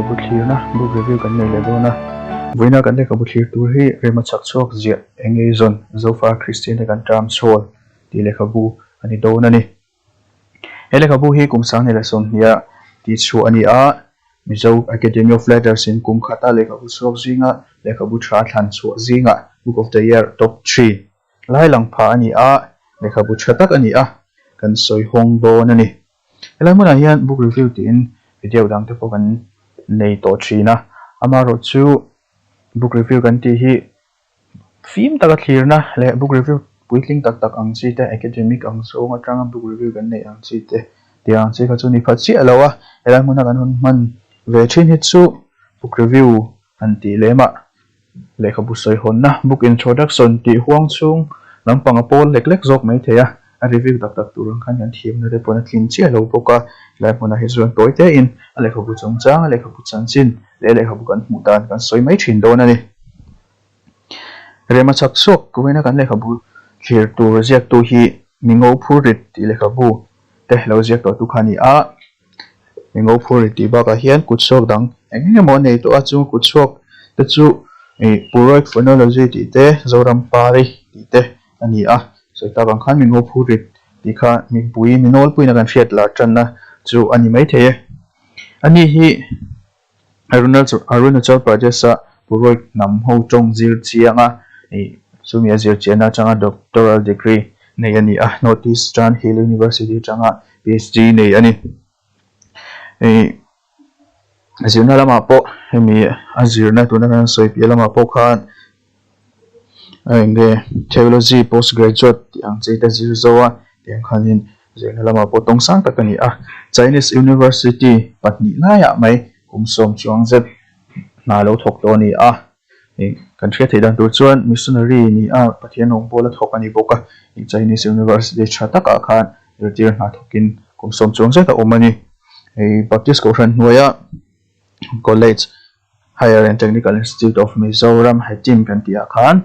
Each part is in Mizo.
lehkhabu thlirna book review kan nei leh dawn a. Vawiina kan lehkhabu thlir tur hi Rema chhak chhuak ziah eng ei zawn Zofa Kristian te kan term chhawl tih lehkhabu a ni dawn a ni. He lehkhabu hi kum 2020 ah tihchhuah a ni a, Mizo Academy of Letters in kum khata lehkhabu chhuak zinga lehkhabu tha thlan chhuah zingah Book of the Year Top 3 lai lang pha a ni a, lehkhabu tha tak a ni a, kan sawi hawng dawn a ni. Helai hmunah hian book review tiin video dang te pawh kan nei tawh thin a, amaherawhchu book review kan tih hi fim taka thlirna leh book review puitling tak tak ang chi te, academic ang zawng atanga book review kan neih ang chi te tih ang chi kha chu ni pha chiah lo a, helai hmuna kan hun hman ve thin hi chu book review an tih lem ah lehkhabu sawi hawnna book introduction tih huang chhung lampang a pawl lek lek zawk mai thei a, a review tak tak tur ang khan kan thiamna te pawhin a tlin chiah lo bawk a, helai hmunah hi chuan tawi te in a lehkhabu chungchang a lehkhabu chanchin leh lehkhabu kan hmuh dan kan sawi mai thin dawn a ni. Rema chak chhuak vawiina kan lehkhabu thlir tur ziaktu hi Mingo Phurrit tih lehkhabu te lo ziak tawh tu kha a ni a. Mingo Phurrit tih bakah hian kut chhuak dang eng eng emaw a nei tawh a, chung kut chhuak te chu ih Puroik Phonology tih te, Zoram Pari tih te a ni a. Sawi tak ang khan Mingo Phurrit tih kha mipui mi nawlpuiin a kan hriat lar tanna chu a ni maithei e. Ani hi. Arunachal Pradesh-a Puroik hnam ho tawng zir chiang a, ih chumi a zir chiahna atanga doctoral degree nei a ni a, North Eastern Hill University atanga PhD nei a ni. Ih zirna lamah pawh hemi a zirna tuna kan sawi piah lamah pawh khan a eng nge theology post graduate tih ang chi te zir zo a tiang khanin zirna lamah pawh tawng sang tak a ni a Chinese University pahnih laiah mai kum sawm chuang zet hna lo thawk tawh a ni a ih kan hriat theih dan tur chuan missionary ni a Pathian rawngbawla thawk a ni bawk a ih Chinese University tha takah khan zirtir hna thawkin kum sawm chuang zet a awm a ni ih Baptist kohhran hnuaia college Higher and Technical Institute of Mizoram HITIM kan tih ah khan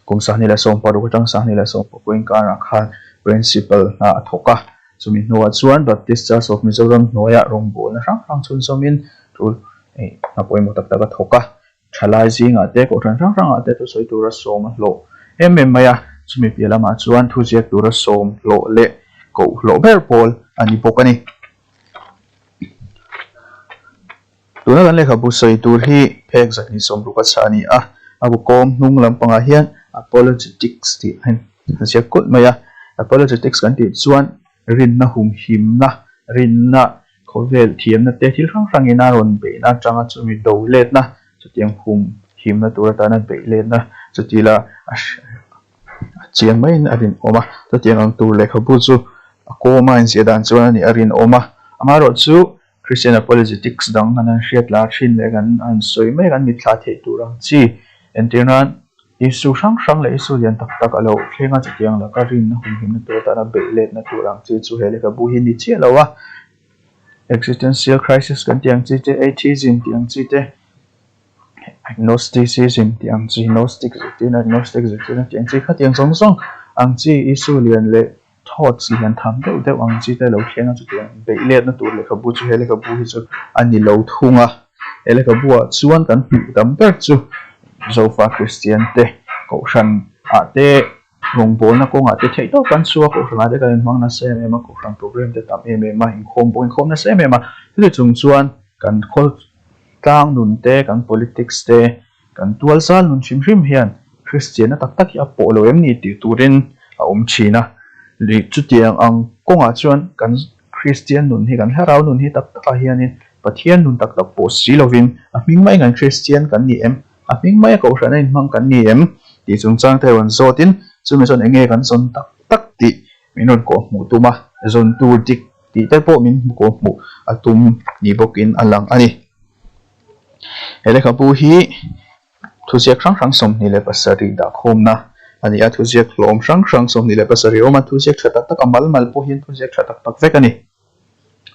kum 2016 atang 2019 inkarah khan Principal hna a thawk a, chumi hnuah chuan Baptist Church of Mizoram hnuaiah rawngbawlna hrang hrang chhunzawmin tul hna pawimawh tak tak a thawk a, thalai zingah te kohhran hrang hrangah te thusawi tura sawm a hlawh em em mai a, chumi piah lamah chuan thuziak tura sawm hlawh leh koh hlawh ber pawl a ni bawk a ni. Tuna kan lehkhabu sawi tur hi phek zahnih sawmruk a chhah a ni a, a bu kawm hnung lampangah hian Apologetics tih a inziak kulh mai a. Apologetics kan tih chuan rinna humhimna, rinna khawvel thiamna te thil hrang hrangin a rawn beihna atanga chumi do letna chutiang humhimna tur atana beih letna chuti la a A chiang maiin a rinawm a, chutiang ang tur lehkhabu chu a kawm a inziah dan chuan a nih a rinawm a. Amaherawhchu Christian Apologetics dang han han hriat lar thin leh kan han sawi mai kan mitthla theih tur ang chi entir nan issue hrang hrang leh issue lian tak tak a lo thleng a, chutiang laka rinna humhimna tur atana beih letna tur ang chi chu he lehkhabu hi ni chiah lo a. Existential crisis kan tih ang chi te, atheism tih ang chi te. Agnosticism tih ang chi, Gnostic zirtirna, Agnostic zirtirna tih ang chi kha tiang zawng zawng ang chi issue lian leh thoughts lian tham deuh deuh ang chi te a lo thleng a, chutiang beih letna tur lehkhabu chu he lehkhabu hi chu a ni lo thung a. He lehkhabu ah chuan kan hmuh tam ber chu Zofa Kristian te kohhran ah te rawngbawlna kawngah te theih tawp kan chhuak a, kohhran ah te kan inhmang nasa em em a, kohhran program te tam em em a, inkhawm pawh inkhawm nasa em em a, chuti chung chuan kan khaw Tlang nun te, kan politics te, kan tualzal nun hrim hrim hian Kristianna tak tak hi a pawh lo em ni tih turin a awm thin a. Lih chutiang ang kawngah chuan kan Kristian nun hi, kan thlarau nun hi tak takah hianin Pathian nun tak tak pawh si lovin a hming mai kan Kristian kan ni em, a hming maia kohhran a inhmang kan ni em tih chungchang te rawn zawtin chumi chuan eng nge kan zawn tak tak tih min rawn kawh hmuh tum a, zawn tur dik tih te pawh min hmu kawh hmuh a tum ni bawkin a lang a ni. He lehkhabu hi thuziak hrang hrang 27 dahkhawmna a ni a, thuziak hlawm hrang hrang 27 a awm a, thuziak tha tak tak a mal mal pawh hian thuziak tha tak tak vek a ni.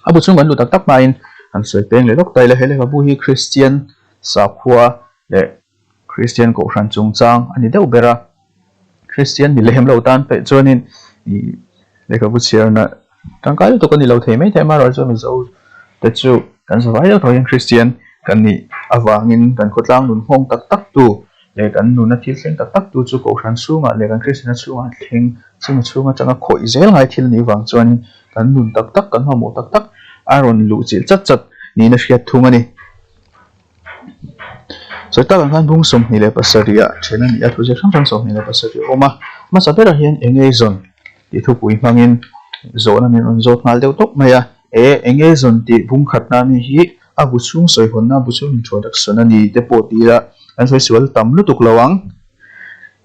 A bu chhung kan luh tak tak hmain han sawi peng leh lawk ta ila, he lehkhabu hi Kristian sakhua leh Kristian kohhran chungchang a ni deuh ber a, Kristian ni lem lo tan peh chuanin ih lehkhabu chhiarna tangkai lutuk a ni lo thei mai thei amaherawhchu Mizo te chu Kan zavai deuh tawh hian Kristian kan nih avangin kan khawtlang nun nghawng tak tak tu leh kan nuna thil thleng tak tak tu chu Kohhran chhungah leh kan Kristianna chhungah thleng chumi chhung atanga khawih zel ngai thil a nih vang chuanin kan nun tak tak, kan mamawh tak tak a rawn luh chilh chat chat niin a hriat thung a ni. Sawi tak ang khan bung 27 ah then a ni a, thuziak hrang hrang 27 a awm a. Hmasa berah hian eng nge zawn tih thupui hmangin zawhna min rawn zawt nghal deuh tawp mai a. E eng nge zawn tih bung khatna ami hi a bu chhung sawihawnna, a bu chhung introduction a ni te pawh ti ila kan sawi sual tam lutuk lo ang.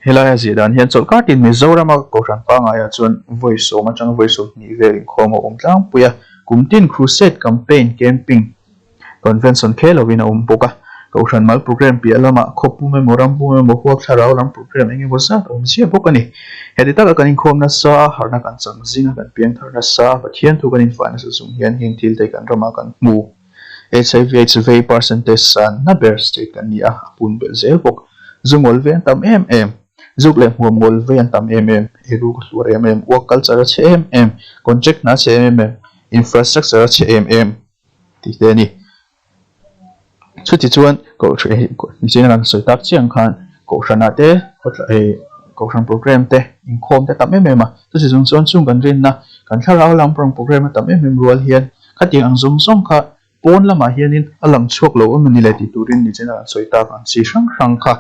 Helaia ziah dan hian chawlhkar tin Mizorama Kohhran pangaiah chuan vawi sawm atanga vawi 20 vel inkhawm a awm tlangpui a. Kum tin crusade, campaign, camping, Convention khe lovin a awm bawk a, Kohhran mal program piah lamah khaw pum emaw ram pum emaw huap thlarau lam program eng emaw zat a awm ziah bawk a ni. Heti taka kan inkhawm nasa a, harhna kan chang zing a, kan piang thar nasa a, Pathian thu kan infah nasa chung hian heng thil te kan ramah kan hmu. Hiv aids vei percentage sanna ber state kan ni a, a pun belh zel bawk. Zu ngawl ve an tam em em. Zuk leh hmuam ngawl vei an tam em em. Eiruk a hluar em em. Work culture a chhe em em. Contract hna a chhe em em. Infrastructure a chhe em em. Tih te a ni. Chuti chuan kohhran nichin a kan sawi tak chiang khan kohhranah te kohhran program te inkhawm te a tam em em a. Chuti chung chuan chung kan rinna kan thlarau lam program a tam em em rual hian khatiang ang zawng zawng kha pawn lamah hianin a lang chhuak lo awm a ni le tih turin nichin a kan sawi tak ang chi hrang hrang kha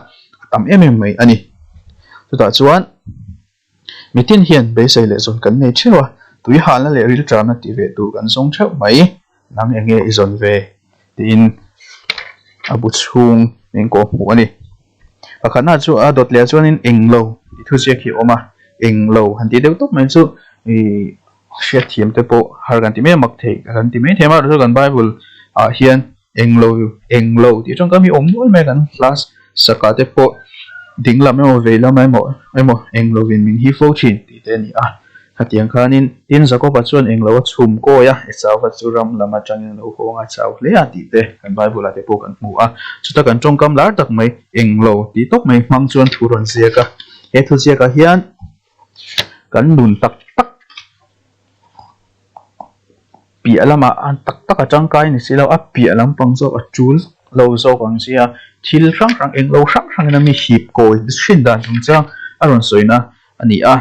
a tam em em mai a ni. Chutah chuan. Mitin hian beisei leh zawn kan nei theuh a, tui halna leh rilṭamna tih ve tur kan zawng theuh mai. Nang eng nge i zawn ve? tiin a bu chhung min kawh hmuh a ni. Pakhatna chu a dawt leh ah chuanin eng lo tih thuziak hi a awm a, eng lo han tih deuh tawp mai chu ih hriatthiam te pawh har kan ti mai a, mak theih kan ti mai thei a, amaherawhchu kan bible ah hian Englo, englo tih tawngkam hi awm nual mai a kan class sakah te pawh ding lam emaw vei lam emaw emaw englo in min hi fo thin tih te a ni a. Khatiang khanin tin Jakob-a chuan englo a chhum kawi a, Esauva chu ram lam atangin a lo haw a, a chau hle a tih te kan Bible ah te pawh kan hmu a. Chuta kan tawngkam lar tak mai englo tih tawp mai hmang chuan thu rawn ziak a. He thu ziakah hian kan nun tak tak Piah lamah a tak tak a tangkai ni si lo, a piah lampang zawk a tul lo zawk ang sia, thil hrang hrang eng lo hrang hrangin a mi hip kawi hrin dan chung chuan a rawn sawina a ni a.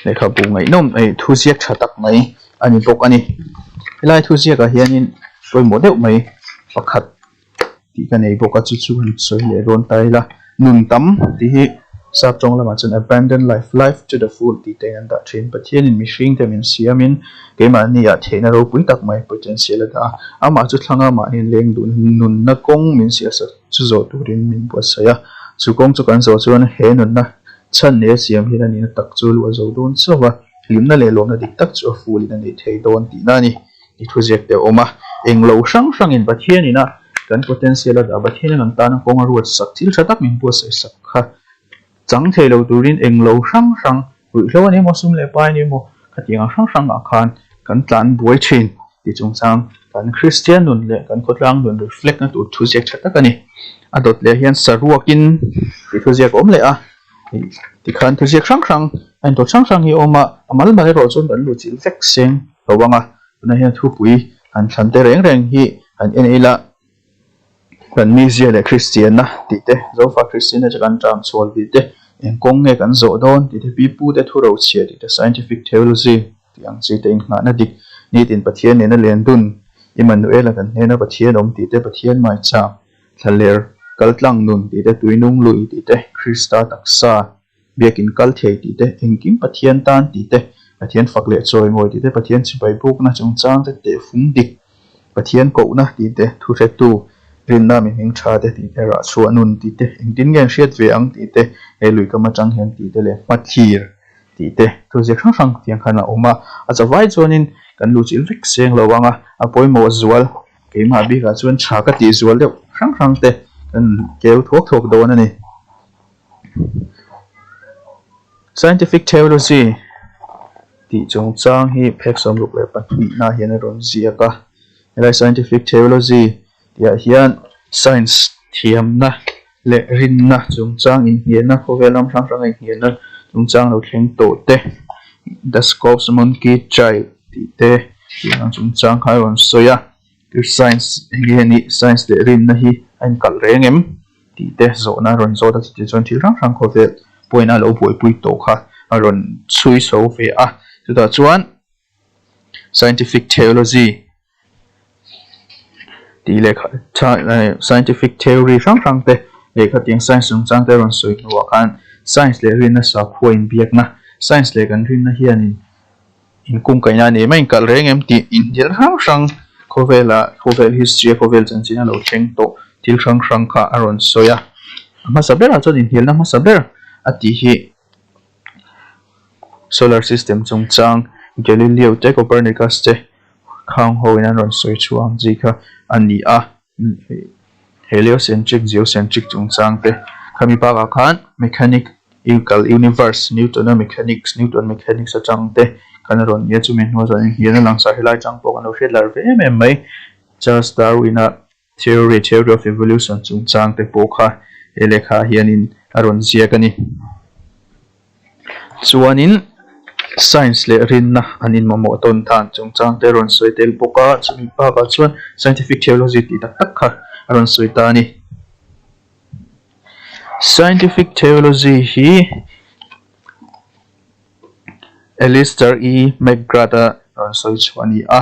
Lehkhabu ngaihnawm eh thuziak tha tak mai a ni bawk a ni. Helai thuziakah hianin pawimawh deuh mai pakhat. tih ka nei bawk a chu chu han sawi leh dawn ta ila nun tam tih hi sap tawng lamah chuan abandon life life to the full tih te in an dah thin Pathianin mihring te min siamin keimahni ah theihna ropui tak mai potential a dah a amah chu thlanga mahni leng duh nunna kawng min siahsak chu zawh turin min buatsaih a chu kawng chu kan zawh chuan he nunna chhan nei a siam hian a nihna tak chu luah zo dawn chauh a hlimna leh lawmna dik tak chu a full in a nei thei dawn tihna a ni. I thuziak te a awm a, englo hrang hrangin Pathian ina kan potential a dah Pathian in kan tana kawng a ruat sak thil tha tak min buatsaih sak kha chang thei lo turin englo hrang hrang ruihhlo a ni emaw sum leh pai a ni emaw khatiang ang hrang hrangah khan kan tlan buai thin tih chungchang kan Kristian nun leh kan khawtlang nun reflect na tur thuziak tha tak a ni. A dawt leh hian saruakin tih thuziak a awm leh a, tikhan thuziak hrang hrang a intawt hrang hrang hi a awm a, a mal mal erawh chuan kan luhchilh vek seng. Lo ang a, tunah hian thupui han thlan te reng reng hi han en ila kan mizia leh Kristianna tih te, Zofa Kristianna chu kan ṭam chhual tih te, eng kawng nge kan zawh dawn tih te, pipu te thu rochhia tih te, scientific theology tih ang chi te, inngahna dik, nitin Pathian nena len dun, Immanuela kan hnena Pathian awm tih te, Pathian maicham, thlaler kaltlang nun tih te, tuinung lui tih te, Krista taksa Biakin kal thei tih te, engkim Pathian tan tih te, Pathian fak leh chawimawi tih te, Pathian chibai bukna chungchang te, tehfung dik, Pathian kohna tih te, thuhretu, rinna mi hming tha te tih te, rahchhuah nun tih te, engtin nge an hriat ve ang tih te, he lui kam atang hian tih te leh hmathlir tih te, thuziak hrang hrang tiang khan a awm a. A chavai chuanin kan luhchilh vek seng lo ang a, a pawimawh zual keimah bikah chuan tha ka tih zual deuh hrang hrang te kan keu thuak thuak dawn a ni. Scientific theology tih chungchang hi phek 62 nah hian a rawn ziak a helai scientific theology tih ah hian science thiamna leh rinna chungchang inhnialna khawvel ram hrang hranga inhnialna chungchang lo thleng tawh te the scops monkey child tih te tih ang chungchang kha a rawn sawi a. Science eng nge nih, science leh rinna hi a inkalh reng em tih te zawhna a rawn zawt a, chutih chuan thil hrang hrang khawvel pawhin a lo buaipui tawh kha a rawn chhui chho ve a, chutah chuan scientific theology tih lehkha scientific theory hrang hrang te lehkha tiang science chungchang te a rawn sawi hnuah khan science leh rinna sakhua inbiakna science leh kan rinna hianin Inkungkaihna a nei mai inkalh reng em tih inhnial hrang hrang khawvela khawvel history a khawvel chanchin a lo thleng tawh thil hrang hrang kha a rawn sawi a. A hmasa berah chuan inhnialna hmasa ber a tih hi solar system chungchang Galileo te Copernicus te khang ho in an rawn sawi chhuah ang chi kha a ni a. Heliocentric, geocentric chungchang te khami bakah khan mechanic equal universe, Newton-a mechanics, Newton mechanics atang te khan a rawn nia chumi hnuah chuan inhnialna langsar helai atang pawh kan lo hriat lar ve em em mai. Charles Darwin-a theory, theory of evolution chungchang te pawh kha he lehkha ah hianin a rawn ziak a ni. Chuanin science leh rinna an inmamawh tawn dan chungchang te a rawn sawi tel bawk a, chumi bakah chuan scientific theology tih tak tak kha a rawn sawi ta a ni. Scientific theology hi Alistair E. McGrath-a rawn sawi chhuah a ni a,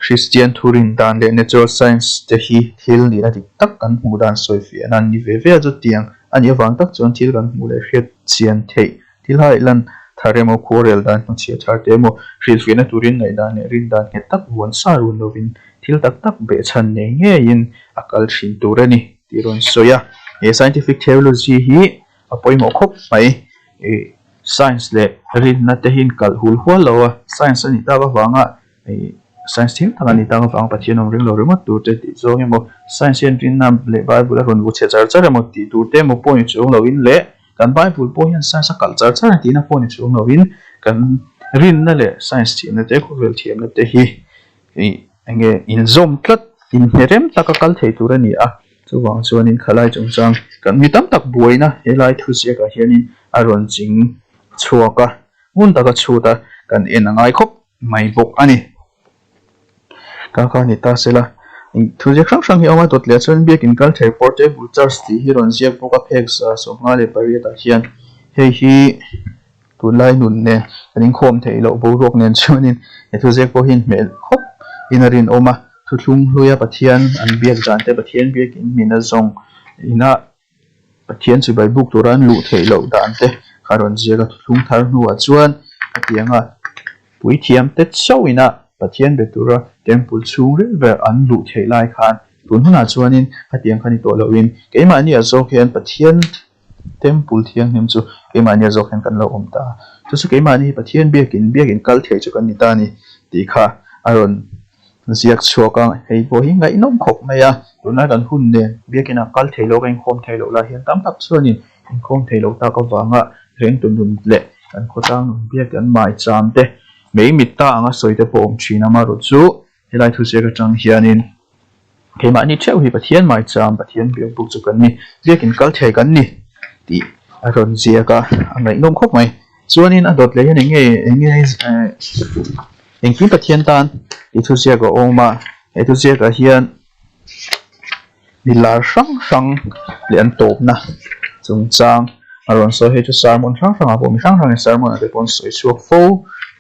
Kristian thurin dan leh natural science te hi thil nihna dik tak kan hmuh dan sawi fiahna an ni ve ve a, chutiang a nih avang tak chuan thil kan hmuh leh hriat chian theih thil hai lan thar emaw khuarel dan hnuchhiah thar te emaw hrilhfiahna turin ngaihdan leh rindan nghet tak vuan sa run lovin thil tak tak behchhan nei ngeiin a kal thin tur a ni tih rawn sawi a. He scientific theology hi a pawimawh khawp mai. Science leh rinna te hi inkalh hul hual lo a, science a nih tak avanga Science thiam tak a ni tak avang Pathian awm ring lo ringawt tur te tih zawng emaw, Science hian rinna leh Bible a rawn vu chhe char char emaw tih tur te emaw pawh ni chuang loin leh kan Bible pawh hian Science a kalh char char a tihna pawh ni chuang loin kan rinna leh Science thiamna te khawvel thiamna te hi eng nge inzawm tlat inhnerem taka kal thei tur a ni a, chuvang chuanin khalai chungchang kan mi tam tak buaina helai thuziakah hianin a rawn ching chhuak a, ngun taka chhut a kan en a ngai khawp. mai bawk a ni. Ka kha ni ta sela, thu ziak hrang hrang hi a awm a, dawt leh chuan biakin kal thei portable church tih hi rawn ziak bawk a phek 58 ah hian hei hi tunlai nun nen kan inkhawm theih loh boruak nen chuanin he thu ziak pawh hi inhmel khawp in a rinawm a, thuthlung hluia Pathian an biak dan te Pathian biakin min a zawng ina Pathian chibai buk tura an luh theih loh dan te kha rawn ziak a, thuthlung thar hnuah chuan a tianga puithiam te chauhin a Pathian be tura temple chhung ril ber an luh theih lai khan tun hunah chuanin khatiang kha ni tawh lohin keimahniah zawk hian Pathian temple thianghlim chu keimahniah zawk hian kan lo awm ta a, chu chu keimahni hi Pathian biakin biakin kal thei chu kan ni ta a ni tih kha a rawn Ziak chhuak a, hei pawh hi ngaihnawm khawp mai a, tunlai kan hun nen biakin ah kal thei lo ka inkhawm thei loh lai hian tam tak chuanin inkhawm thei lo tak avanga rengtu nun leh kan khawtlang nun biak kan maicham te mei mit ta anga sawi te pawh awm thin a, amaherawh chu helai thuziak atang hianin keimahni theuh hi Pathian maicham Pathian biak buk chu kan ni, biakin kal thei kan ni tih a rawn ziak a, a ngaihnawm khawp mai. Chuanin a dawt leh hian eng nge eng nge Engkim Pathian tan tih thuziak a awm a, he thuziakah hian mi lar hrang hrang leh an tawpna chungchang a rawn sawi. Hei chu sermon hrang hrangah pawh mi hrang hrangin sermon ah te pawh an sawi chhuak fo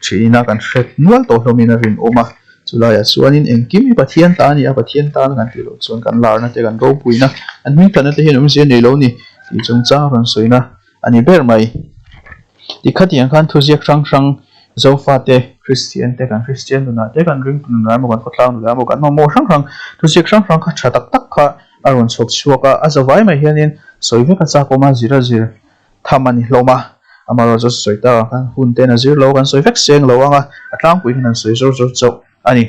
thin a, kan hre nual tawh hlawmin a rinawm a. Chulaiah chuanin engkim hi Pathian ta a ni a, Pathian tan kan tih loh chuan kan larna te kan ropuina an hmingthatna te hian awmzia nei lo a ni tih chungchang a rawn sawina a ni ber mai. Tikhatiang khan thuziak hrang hrang Zofate, Kristian te, kan Kristian nunah te, kan ringtu nunah emaw, kan khawtlang nunah emaw, kan mamawh hrang hrang thuziak hrang hrang kha tha tak tak kha a rawn chhawp chhuak a, a zavai mai hianin sawi vek a chak awm a, zir a zir tham a ni hlawm a. Amaherawhchu chu sawi tak ang khan hun ten a zir lo, kan sawi vek seng lo ang a, a tlangpui hian an sawi zawr zawr chauh a ni.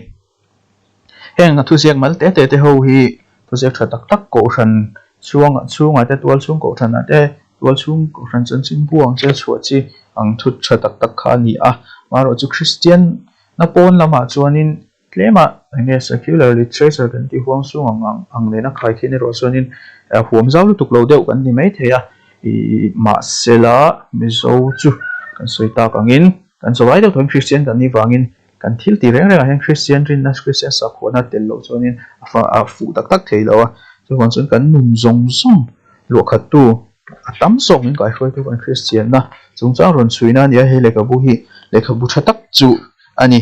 Heng thuziak mal te te te ho hi thuziak tha tak tak kohhran chhuang chhungah te tual chhung kohhranah te tual chhung kohhran chanchin bu ang che chhuah chi ang thu tha tak tak kha a ni a. Amaherawh chu Kristian na pawn lamah chuanin tlemah eng nge secular literature kan tih huang chhung ang ang ang nena khaikhin erawh chuanin huam zau lutuk lo deuh kan ni maithei a. Ih mahsela Mizo chu kan sawi tak angin kan zawlai deuh tawhin Kristian kan nih vangin. Kan thil tih reng rengah hian Kristian rinna, Kristian sakhuana tel loh chuanin a fuh tak tak thei lo a. Chuvang chuan kan nun zawng zawng luahkhattu a tam zawk min kaihruaitu kan Kristianna chungchang rawn chhuina a ni a, he lehkhabu hi lehkhabu tha tak chu a ni.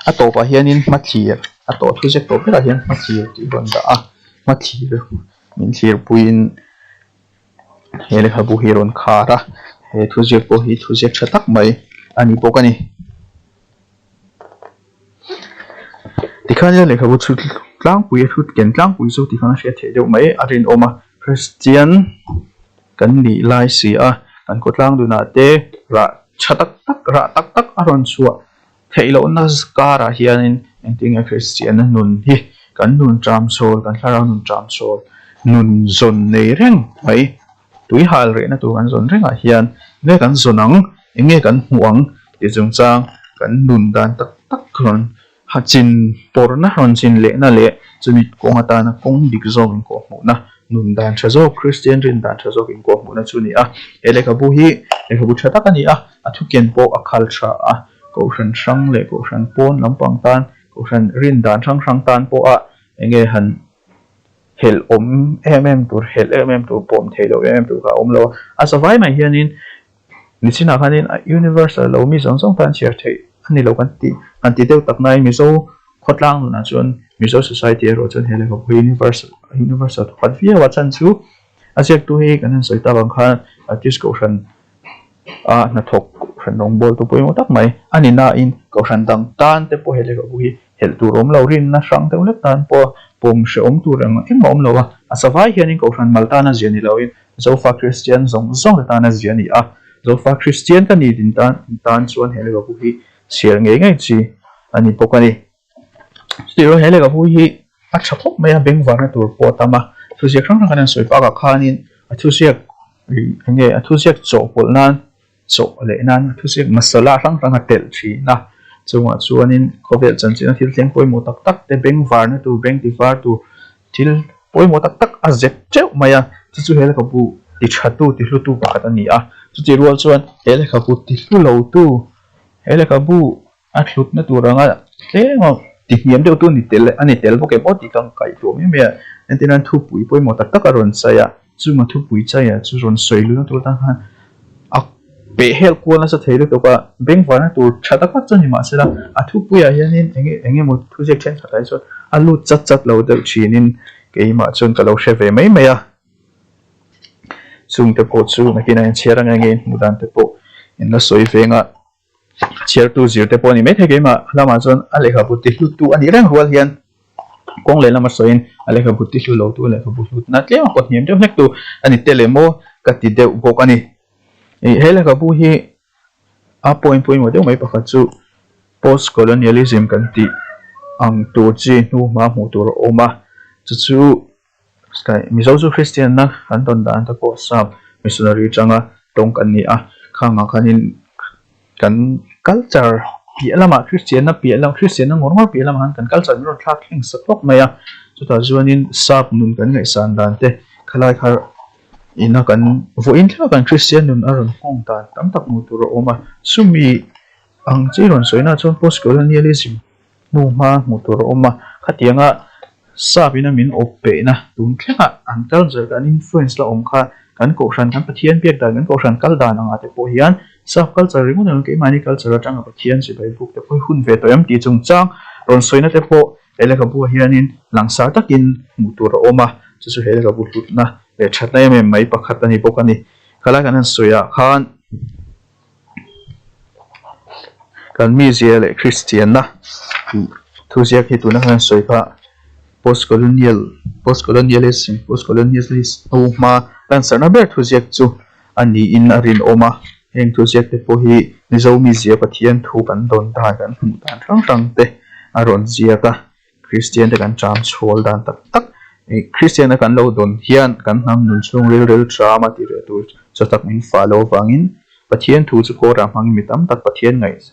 A tawpah hianin hmathlir a tawh thu zek tawh berah hian hmathlir tih a rawn dah a, hmathlir min thlirpuiin he lehkhabu hi a rawn khar a, he thuziak pawh hi thuziak tha tak mai a ni bawk a ni. Tikhian ila lehkhabu chhut tlangpui a thut ken tlangpui chu tikhian a hriat theih deuh mai a rinawm a, Kristian kan nih lai si a, kan khawtlang dunah te rah tha tak tak rah tak tak a rawn chhuah theih lohna karah hianin engtin nge Kristianna nun hi kan nun ṭam chhawl kan thlarau nun ṭam chhawl nun zawn nei reng mai. Tui hal rehna tur kan zawn rengah hian enge kan zawn ang, enge kan hmuh ang tih chungchang kan nun dan tak tak rawn ha chin pawrna rawn chin lehna leh chumi kawng atana kawng dik zawk inkawhhmuhna nun dan tha zawk Kristian rin dan tha zawk inkawhhmuhna chu a ni a. He lehkhabu hi lehkhabu tha tak a ni a, a thuken pawh a khal tha a, kohhran hrang leh kohhran pawn lampang tan, kohhran rin dan hrang hrang tan pawha enge han Helh awm em em tur, helh em em tur, pawm theih loh em em tur kha a awm lo a. A zavai mai hianin nichinah khanin universal lo mi zawng zawng tan chhiar theih a ni lo kan ti kan ti deuh tak nain Mizo khawtlang nunah chuan Mizo society erawh chuan he lehkhabu hi universal universal pakhat viau a chan chu a ziaktu hi kan han sawi tak ang khan Baptist kohhran a hnathawk kohhran rawngbawltu pawimawh tak mai a ni nain kohhran dang tan te pawh he lehkhabu hi Helh tur awm lo, rinna hrang deuh hlek tan pawh pawm hrehawm tur eng engmah awm lo a, a savai hianin Kohhran mal tana zia ni loin Zofa Kristian zawng zawng te tana zia a ni a, Zofa Kristian ka ni din tan tan chuan he lehkhabu hi chhiar ngei ngei chi a ni bawk a ni. Chutih rual he lehkhabu hi a tha khawp mai a, bengvarna tur pawh a tam a, thuziak hrang hrang kan han sawi bakah khanin a thuziak eng nge a thuziak chawhpawlh nan Chaw leh nan thuziak masala hrang hrang a telh thin a, chungah chuanin khawvel chanchina thil thleng pawimawh tak tak te bengvarna tur, beng tivar tur thil pawimawh tak tak a zep teuh mai a, chu chu he lehkhabu ti thatu ti hlutu pakhat a ni a, chutih rual chuan he lehkhabu ti hlu lotu he lehkhabu A thlutna tur anga tlem a ti hniam deuh tu ni tel a ni tel bawk em aw tih ka ngaihtuah mai mai a. Entir nan thupui pawimawh tak tak a rawn chai a, chunga thupui chai ah chu rawn sawi luhna tur tan khan a peh hel kual nasa thei lutuk a, bengvarna tur tha tak tak chu a ni mahsela a thupuiah hianin eng eng emaw thuziak thenkhat ah hi chuan a lut chat chat lo deuh thinin keimah chuan ka lo hre ve mai mai a. Chungte pawh chu nakinah inchhiar ang enge in hmuh dan te pawh in la sawi veng a. Chhiartu zir te pawh a ni maithei keimah lamah chuan a lehkhabu ti hlutu a nih reng rual hian kawng leh lama sawiin a lehkhabu ti hlu lotu lehkhabu hlutna tlem a kawt hniam deuh hlek tu a ni tel em aw ka ti deuh bawk a ni. Ih he lehkhabu hi a point pawimawh deuh mai pakhat chu post colonialism kan tih ang tur chi hnuhma hmuh tur a awm a chu chu Mizo chu Kristianna kan tawn dan te pawh sap missionary atanga tawng kan ni a, khangah khanin kan culture piah lamah Kristianna piah lam Kristianna ngawr ngawr piah lamah khan kan culture min rawn thlak thleng sa tawk mai a, chutah chuanin sap nun kan ngaihsan dan te khalai kha ina kan vawiin thleng a kan Kristian nun a rawn nghawng dan tam tak hmuh tur a awm a, chumi ang chi rawn sawina chuan post colonialism. Hnu hma hmuh tur a awm a, khatianga sap ina min awp peihna tun thlengah an culture kan influence la awm kha kan kohhran kan Pathian biak dan kan kohhran kal dan angah te pawh hian sap culture ringawt emaw keimahni culture atanga Pathian chibai buk te pawh hi hun ve tawh em tih chungchang rawn sawina te pawh he lehkhabu ah hianin langsar takin hmuh tur a awm a, chu chu he lehkhabu hlutna leh thatna em em mai pakhat a ni bawk a ni. Khalai kan han sawiah khan. Kan mizia leh Kristianna tih thuziak hi tuna khan sawi kha post colonial post colonialism post colonialist ho hma lansarhna ber thuziak chu a niin a rinawm a, heng thuziak te pawh hi Mizo mizia Pathian thu kan dawn dan kan hmuh dan hrang hrang te a rawn ziak a. Kristian te kan ṭam chhual dan tak tak ih Kristian a kan lo dawn hian kan hnam nun chhung ril ril ṭam a ti reh tur chaw tak min fah loh avangin Pathian thu chu kawrah hmangin mi tam tak Pathian ngaih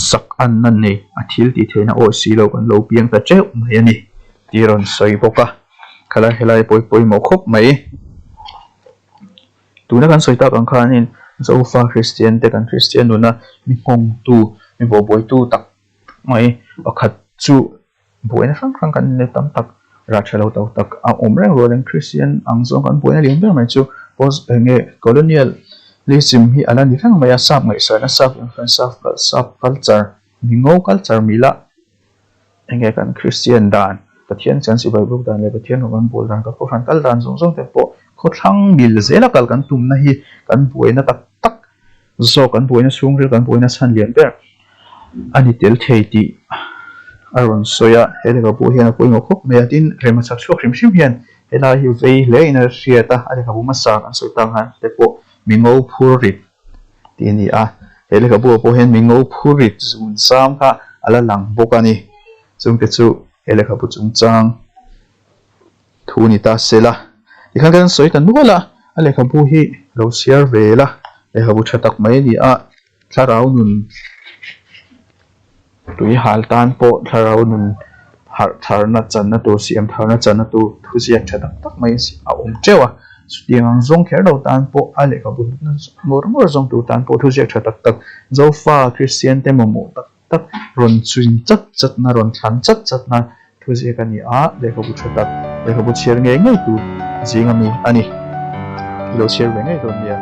sak an na nei a thil tih theihna awi si lo kan lo piang ta ṭeuh mai a ni tih rawn sawi bawk a, khalai helai pawi pawimawh khawp mai. Tuna kan sawi tak ang khanin Zofa Kristian te kan Kristian nuna mi nghawngtu. Mi bawhbuaitu tak mai pakhat chu buaina hrang hrang kan nei tam tak rah tha lo tak tak a awm reng rualin Kristian ang zawng kan buaina lian ber mai chu post eng nge colonialism hi a la ni reng mai a, sap ngaihsawina sap influence sap sap culture mingo culture mila eng nge kan Kristian dan Pathian chuan sipai buk dan leh Pathian rawng kan bawl dan kan kohhran kal dan zawng zawng te pawh khawthlang mil zela kal kan tumna hi kan buaina tak tak zawk kan buaina chhungril kan buaina chhan lian ber a ni tel thei tih a rawn sawi a, he lehkhabu hian a pawimawh khawp mai a, tin rem a chak chhuak hrim hrim hian helai hi vei hle in a hriat a, a lehkhabu hmasa kan sawi tak khan te pawh mi ngo phur rit tih a ni a, he lehkhabu ah pawh hian mi ngo phur rit zun zam kha a la lang bawk a ni, chungte chu he lehkhabu chungchang thu ni ta se la, tikhan kan sawi ta nual a, a lehkhabu hi lo chhiar ve la, lehkhabu tha tak mai a ni a. Thlarau nun tui hal tan pawh thlarau nun harh tharna channa tur, siam tharna channa tur thuziak tha tak tak mai a awm teuh a. Chutiang ang zawng kher lo tan pawh a lehkhabu hlutna ngawr ngawr zawng tur tan pawh thuziak tha tak tak Zofa Kristian te mamawh tak tak rawn chhin chat chatna, rawn thlan chat chatna thuziak a ni a, lehkhabu tha tak, lehkhabu chhiar ngei ngei tur zing a mi a ni. I lo chhiar ve ngei dawn nia.